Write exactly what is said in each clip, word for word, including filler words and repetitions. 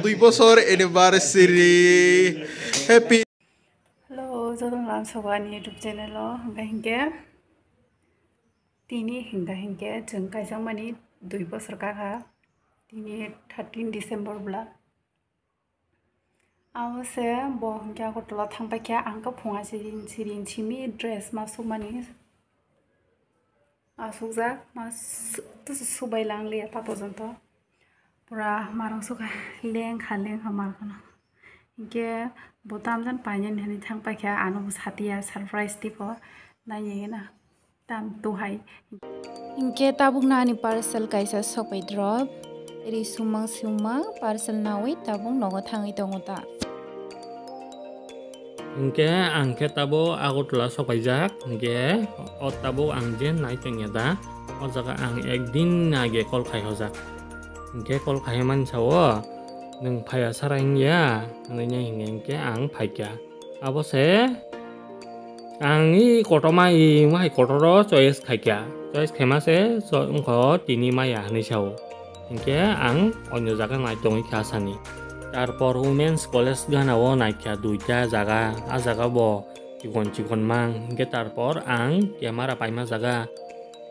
Dui bosor anniversary. Happy. Hello, jotono lam sogo ani YouTube channel o. Hingke hingke tini hingke hingke chwng kaisa mani dui bosor kaka. Tini thirteen December bwla. Abo se bo hingke Agartala thang paikha, ang khe phunga sirin sirin simi dress ma sumani asukjak, ma su-, tusu subai lang liya ta porjonto. Pura marung sukha lengkha lengkha markhano. Hingke bo tamjani painani hinwi thang paikha, ano bo satiya surprise tipo nainai na. Tam tuhai. Hingke tabuk nani parcel kaisa sokpai drop. Ri sumang sumang parcel nawi tabuk nogo thangwi tongo ta. Hingke ang khe tabuk Agartala sokpaijak. Hingke o tabuk ang je nai tongya da. O jaga ang ekdin age call khai hojak. Hingke call khai mani sao, "Nwng phaiya sara hingya?" Hwnwi hingke ang phaikha. Abo se ang i kotorma i wngkha kotor o choice khaikha. Choice khaima se cho-, wngkha tini maya hinwi sao. Hinkhe ang onyo jaga nai tongwi kha sani. Tarpor Women's College gana o naikha duita jaga. A jaga bo chikon chikon mang. Hinkhe tarpor ang camera paima jaga,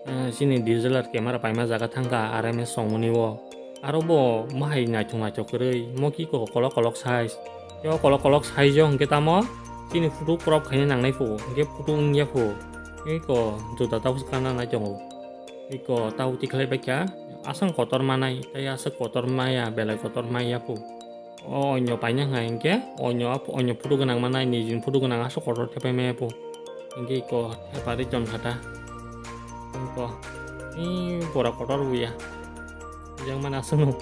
eh, chini D S L R camera paima jaga thangkha R M S songmani o. Aro bo mahai naithok naithok kwrwi, mo ki ko kolok kolok size. Yo kolok kolok size yo hwnkhe tamo chini photo crop khaina nangnai pho, hwnkhe photo wngya pho. Eko juda tabuk kana nai tongo. Eko tabuk tikhlai baikha, aswk kotor manai, tei aswk kotor maya, belai kotor maya pho. O onyo paina hwnka hinkhe, onyo ap-, onyo photo gwnang manai, nijini photo gwnang aswk kotor thepai maya pho. Hinkhe eko theparwi tonkha ta. Eko, ee, pura kotor buya. Yang mana aswkno?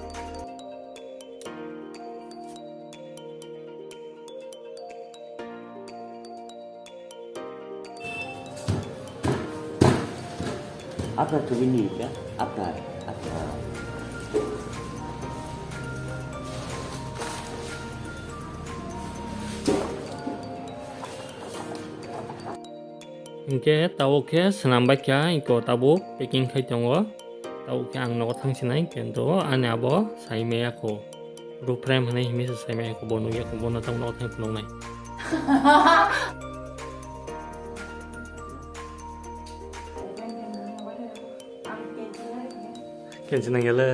Apa tu ini ya? Apa? Apa? Hinkhe tabuk khe swnam baikha, eko tabuk packing khai tongo. Tabuk khe ang nogo thang sinai, kintu ani abo sai maya kho. Rufrem hwnwi himwi se sai maya kho, bo nukya kho, bono tamo nogo thang phunuknai. Kenchi nangya le.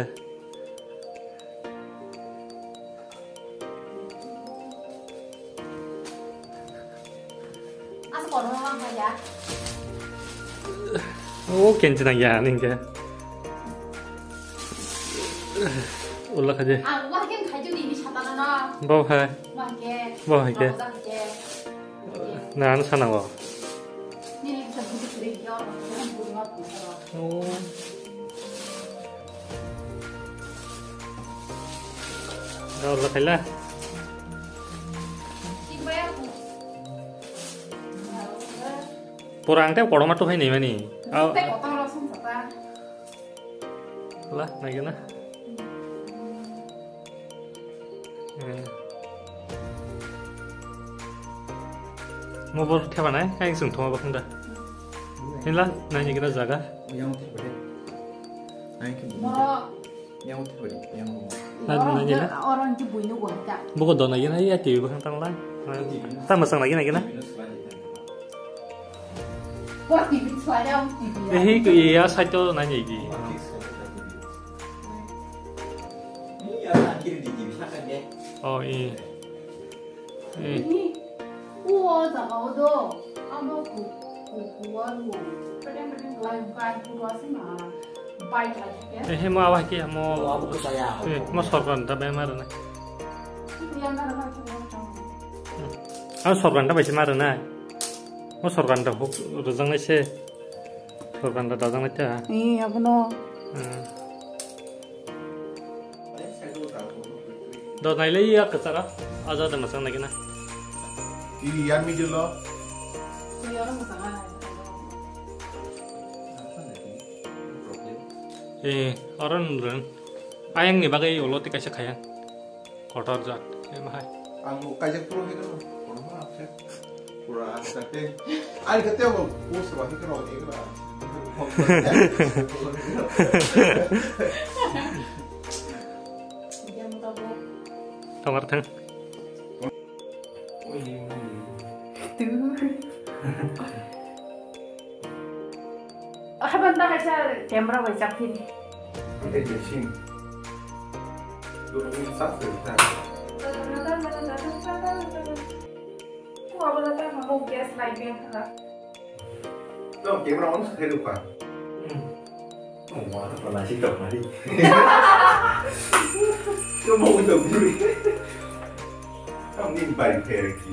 Asa kono ma kaya. O kenchi nangya ningke. Ulla khaje. Ang wah ken khajo ni ni satana na. Bo hai. Wah ke. Bo hai ke. Wah ke. Na ano sana bo. Ni ni sa budi kre yo. Oh. Dah ulla khaila. Pura ang tei kotorma tuphai nai mani. Tei kotor rosong sata. La, naigena. Eh. Mo bor theba nai, kain sung thoma bakunda. Hinla, naigena jaga. Yang theba de. Naigena. Yang theba de, yang. Nai, naigena. Orang je buino gua ta. Buko do naigena, ya T V bakang tang la. Tama sang naigena, naigena. Ehi, ya saito nai ni di. Oh, i. Eh. Ehe, mo awa ke mo. Eh, mo sorkar da bemar na. Ang sorkar da bai se mar na. Mo sorkar da huk rwjang nai se. Sorkar da dajak nai ta. Ee, abono. Hmm. Do nai le ya kwchara. Aja da masang nai kena. Ini ya middle lo. Eh, oro nung. Ayang ni bagwi ulo te kaisa khaya. Kotor jat, em hai. Ang bo kaijak puro hino, kono ma apse. Pura ang sakte. Ani kate bo post ba hino, ekra. Tongkar thang. Haban ta kaisa camera bai chaphin. Ko abala ta mo gas light ben kha. No, camera on sa thairu pa. Hmm. Oh, wah, apa nasi tak mari? Cuma untuk diri. Kamu ni balik ke lagi.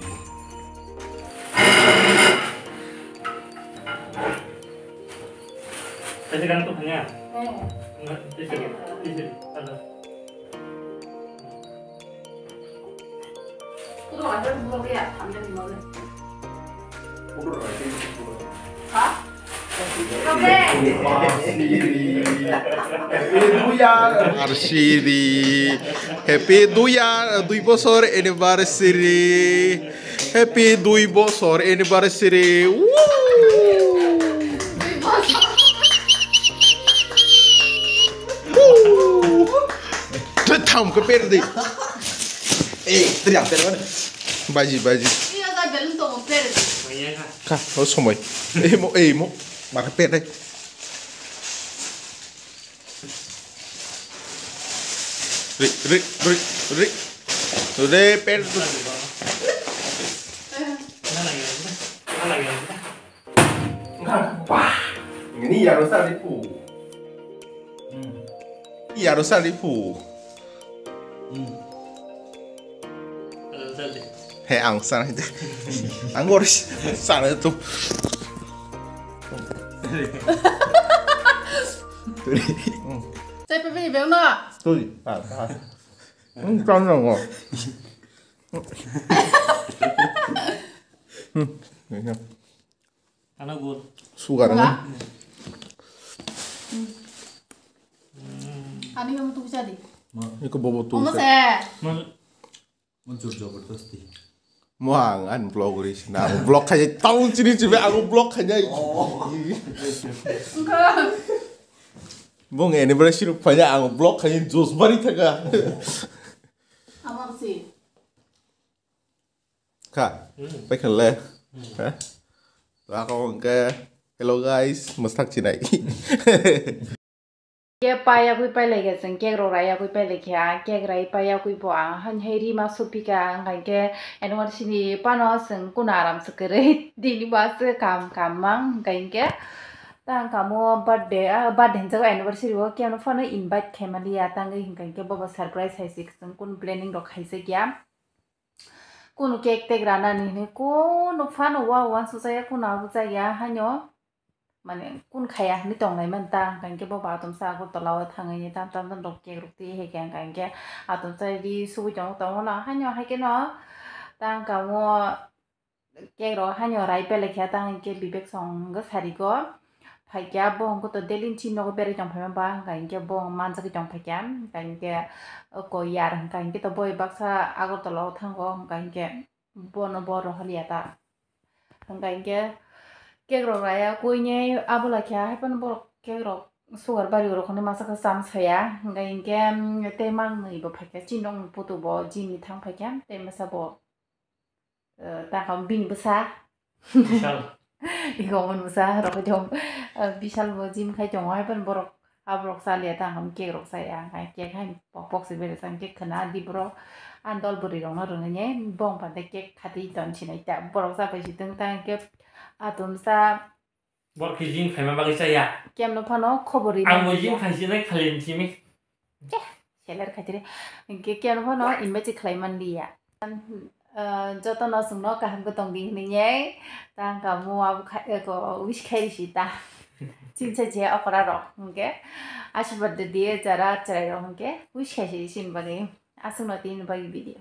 Kasi ganito kanya. Eh. Nga, isi, isi, ano. Arsidi. Happy duya, dui bosor anniversary. Happy dui bosor anniversary. Woo! Thwk, tham khe per di. Eh, teri am per mana? Baji, baji. Iya, ka belum to per. Ka, oh, somoi. Eh, mo, eh, mo. Maka per dai. Ri, ri, ri, ri. Today per. Wah, ini ya rusak di pu. Hmm. Iya rusak di pu. Hmm. He, ang sana itu. Ang harus sana itu. Saya pilih bel na. Tuh, ah, ah. Hmm, sana nggak. Hmm, ini. Ano gul. Sugar. Wala? Ani kamu tuh bisa di. Ini ke bobo tuh. Mas. Muncul jabardasti. Mo ang an vlog ri sina. Ang vlog kaya tahun sini coba aku vlog kaya. Bong anniversary rupanya ang vlog kaya jos bari thaga. Apa sih? Kha, paikha le. Ha? Ako hwnkhe, hello guys, mwsak chinai. Ke payakwi pailaikha chwng, cake rok raiyakwi pailaikha, cake rai paiyakwi bo ang haini hai rima supikha, hwnkha hinkhe anniversary ni phano chwng kunu aram se kwrwi, tini bo aswk kam, kam mang, hwnkha hinkhe tang kamo birthday, ah, birthday hinjago anniversary o, keno phano invite khaimaliya, tangwi hwnkha hinkhe bobo surprise hai se chwng kunu planning rok khaijakya. Kunu cake tek ranani hinwi kunu phano wa uansukjaya, kunu abujakya haino, mane, kun khaya hinwi tonglaimani ta, hwnkha hinkhe bo ba atomsa Agartala o thangwi tam tam tam rok cake rok twi hai khe, hwnkha hinkhe atomsa ri subui tongo, tongo no haino, hai kheno tang kamo. Cake rok haino rai pelaikha, tang hinkhe Bibek song hwnkhe sarigo phaikha, bo hwnkhe to daily chini nogo berai tongphaima ba, hwnkha hinkhe bo manjagwi tongphaikha, hwnkha hinkhe oko yar hwnkha hinkhe to boi baksa Agartala o thango, hwnkha hinkhe bono bo rohorliya ta. Hwnkha hinkhe cake rok raya kwini abola khe haiphano borok cake rok sugar bari rok hinwi masa khe cham saya, hwnkha hinkhe tei manwi bo phaikha chini nok ni putu bo gym ni thang phaikha tei masa bo. Eh, takam bini bwsa. Bishal. Iko mun bwsa, rok jom, eh, Bishal bo gym khai tongo, hai phano borok, aborok chaliya takam cake rok chaya, hai cake hai pok pok se bere sang cake khwna di borok, an dol bwrwi rokno rwnai, bong pande cake khati ton sinai ta, borok chapai si tong ta, cake atomsa. Borok khe gym khaima bagwi chaya. Kemno phano khobor ri Ang bo manya gym ya. Khai sinai khali simi. Khe, seler khaitire. Hinkhe kemno phano invite se khlai man liya. Ah, jotono chwngno kaham khe tong di hinwi nai. Tang ka mo abo khai, eko wish khai risi ta. Chinsa je okra rok hinkhe. Asirwad de diye jara chwrai rok hinkhe. Wish khai si sini bagwi. Aswkno tini bagwi video.